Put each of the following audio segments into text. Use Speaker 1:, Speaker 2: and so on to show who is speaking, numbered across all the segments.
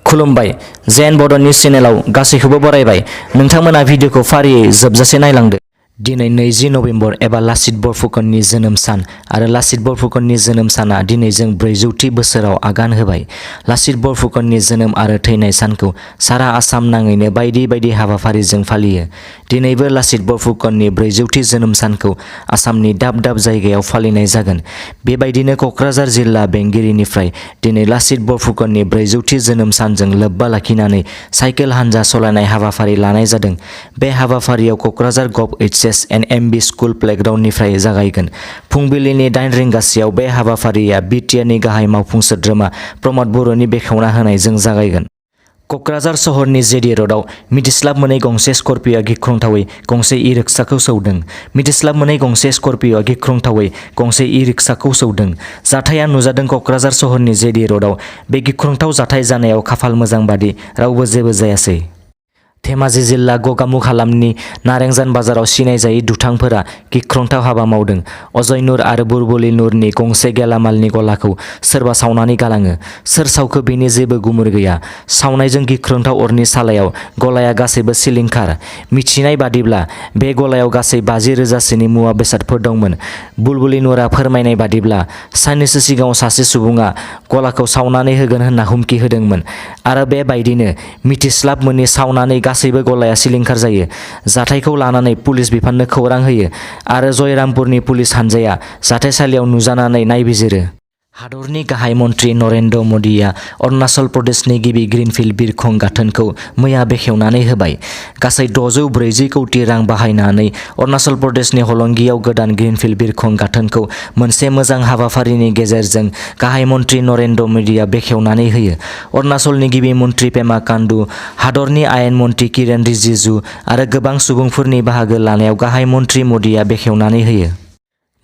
Speaker 1: खुलुमबाय जेन बड' निउज चेनेलाव गासैखौबो बरायबाय। नोंथांमोना भिडिअखौ फारियै जोबजासे नायलांदो। दिनै 20 नभेम्बर एबा लाचित बरफुकननि जोनोम सान आरो लाचित बरफुकननि जोनोम साना दिनै जों 400थि बोसोराव आगान होबाय। लाचित बरफुकननि जोनोम आरो थैनाय सानखौ सारा आसाम नाङैनो बायदि बायदि हाबाफारिजों फालियो। दिनैबो लाचित बरफुकननि 400थि जोनोम सानखौ आसामनि दाब दाब जायगायाव फालिनाय जागोन। बेबायदिनो क'क्राझार जिल्ला बेंगिरिनिफ्राय दिनै लाचित बरफुकननि 400थि जोनोम सानजों लोब्बा लाखिनानै साइकेल हानजा सलायनाय हाबाफारि लानाय जादों। बे हाबाफारियाव Kokrajhar gov H S. And M B. School प्लेग्राउन्डनिफ्राय जागायगोन। फुंबिलिनि 8 रिंगासोआव बे हाबाफारिया बि.टि.आर.नि गाहाय मावफुं सोद्रोमा प्रमद बर'नि बेखेवना होनायजों जागायगोन। क'क्राझार सहरनि जे.डि. र'डआव मिथिस्लाब मोनै गंसे स्कर्पिय'आ गिख्रंथावै गंसे ई-रिक्शाखौ सौदों। मिथिस्लाब मोनै गंसे स्कर्पिय'आ गिख्रंथावै गंसे ई-रिक्शाखौ सौदों। जाथाया नुजादों क'क्राझार सहरनि जे.डि. र'डआव। बे गिख्रंथाव जाथाय जानायाव खाफाल मोजां बादि रावबो जेबो जायासै। धेमाजि जिल्ला गगामुख हालामनि नारेंजान बाजाराव सिनायजायै दुथांफोरा गिख्रंथाव हाबा मावदों। अजय नुर आरो बुरबुलि नुरनि गंसे गेलामालनि गलाखौ सोरबा सावनानै गालाङो। सोर सावखो बेनि जेबो गुमुर गैया। सावनायजों गिख्रंथाव अरनि सालायाव गलाया गासैबो सिलिंखार। मिथिनाय बादिब्ला बे गलायाव गासै 50,000सोनि मुवा बेसादफोर दंमोन। बुलबुलि नुरा फोरमायनाय बादिब्ला साननैसो सिगाङाव सासे सुबुङा गलाखौ सावनानै होगोन होनना हुमखि होदोंमोन आरो बेबायदिनो मिथिस्लाब मोनि सावनानै गासैबो गलाया सिलिंखार जायो। जाथायखौ लानानै पुलिस बिफाननो खौरां होयो आरो जयरामपुरनि पुलिस हानजाया जाथायसालियाव नुजानानै नायबिजिरो। हादरनि गाहाय मन्त्रि नरेन्द्र मदिआ अरुणाचल प्रदेशनि गिबि ग्रिनफिल्ड बिरखं गाथोनखौ मैया बेखेवनानै होबाय। गासै 640 कौटि रां बाहायनानै अरुणाचल प्रदेशनि हलंगियाव गोदान ग्रिनफिल्ड बिरखं गाथोनखौ मोनसे मोजां हाबाफारिनि गेजेरजों गाहाय मन्त्रि नरेन्द्र मदिआ बेखेवनानै होयो। अरुणाचलनि गिबि मन्त्रि पेमा खांडू, हादरनि आयेन मन्त्रि किरेन रिजिजु आरो गोबां सुबुंफोरनि बाहागो लानायाव गाहाय मन्त्रि मदिआ बेखेवनानै होयो।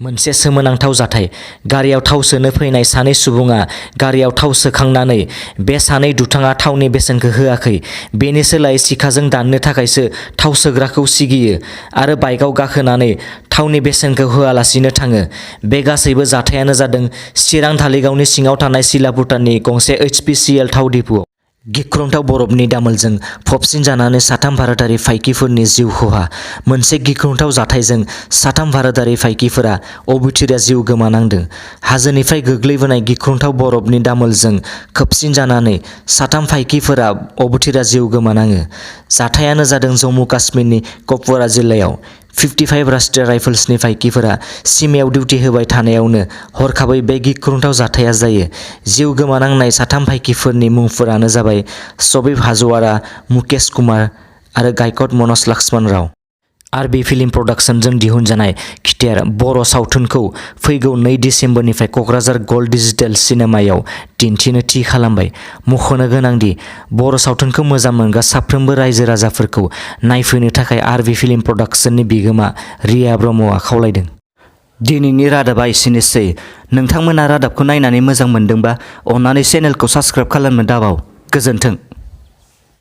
Speaker 1: मोनसे सोमोनांथाव जाथाय। गारियाव थाव सोनो फैनाय सानै सुबुङा गारियाव थाव सोखांनानै बे सानै दुथाङा थावनि बेसेनखौ होआखै। बेनि सोलायै सिखाजों दाननो थाखायसो थाव सोग्राखौ सिगियो आरो बाइकआव गाखोनानै थावनि बेसेनखौ होआलासिनो थाङो। बे गासैबो जाथायानो जादों चिरां धालिगावनि सिङाव थानाय सिलापुतानि गंसे एच.पि.सि.एल. थाव डिपुआव। गिख्रंथाव बरफनि दामोलजों फबसिन जानानै 3 भारतारि फाइकिफोरनि जिउ खहा। मोनसे गिख्रंथाव जाथायजों 3 भारतारि फाइकिफोरा अबथिरा जिउ गोमानांदों। हाजोनिफ्राय गोग्लैबोनाय गिख्रंथाव बरफनि दामोलजों खोबसिन जानानै 3 फाइकिफोरा अबथिरा जिउ गोमानाङो। जाथायानो जादों जम्मु काश्मीरनि कुपवारा जिल्लायाव। 55 राष्ट्रीय राइफल्सनि फाइकिफोरा सिमायाव डिउटि होबाय थानायावनो हरखाबै बे गिख्रंथाव जाथाया जायो। जिउ गोमानांनाय 3 फाइकिफोरनि मुंफोरानो जाबाय सबिब हाज'वारा, मुकेश कुमार आरो गायक'ड मनज लक्ष्मण राव। आर.बि. फिल्म प्रडाक्शनजों दिहुनजानाय खिथेर बर' सावथुनखौ फैगौ 2 दिसेम्बरनिफ्राय क'क्राझार गल्ड डिजिटेल सिनेमायाव दिन्थिनो थि खालामबाय। मख'नो गोनांदि बर' सावथुनखौ मोजां मोनग्रा साफ्रोमबो रायजो राजाफोरखौ नायफैनो थाखाय आर.बि. फिल्म प्रडाक्शननि बिगोमा रिया ब्रह्मआ खावलायदों। दिनैनि रादाबा एसेनोसै। नोंथांमोना रादाबखौ नायनानै मोजां मोनदोंबा अन्नानै चेनेलखौ साबस्क्राइब खालामनो दाबाव। गोजोन्थों।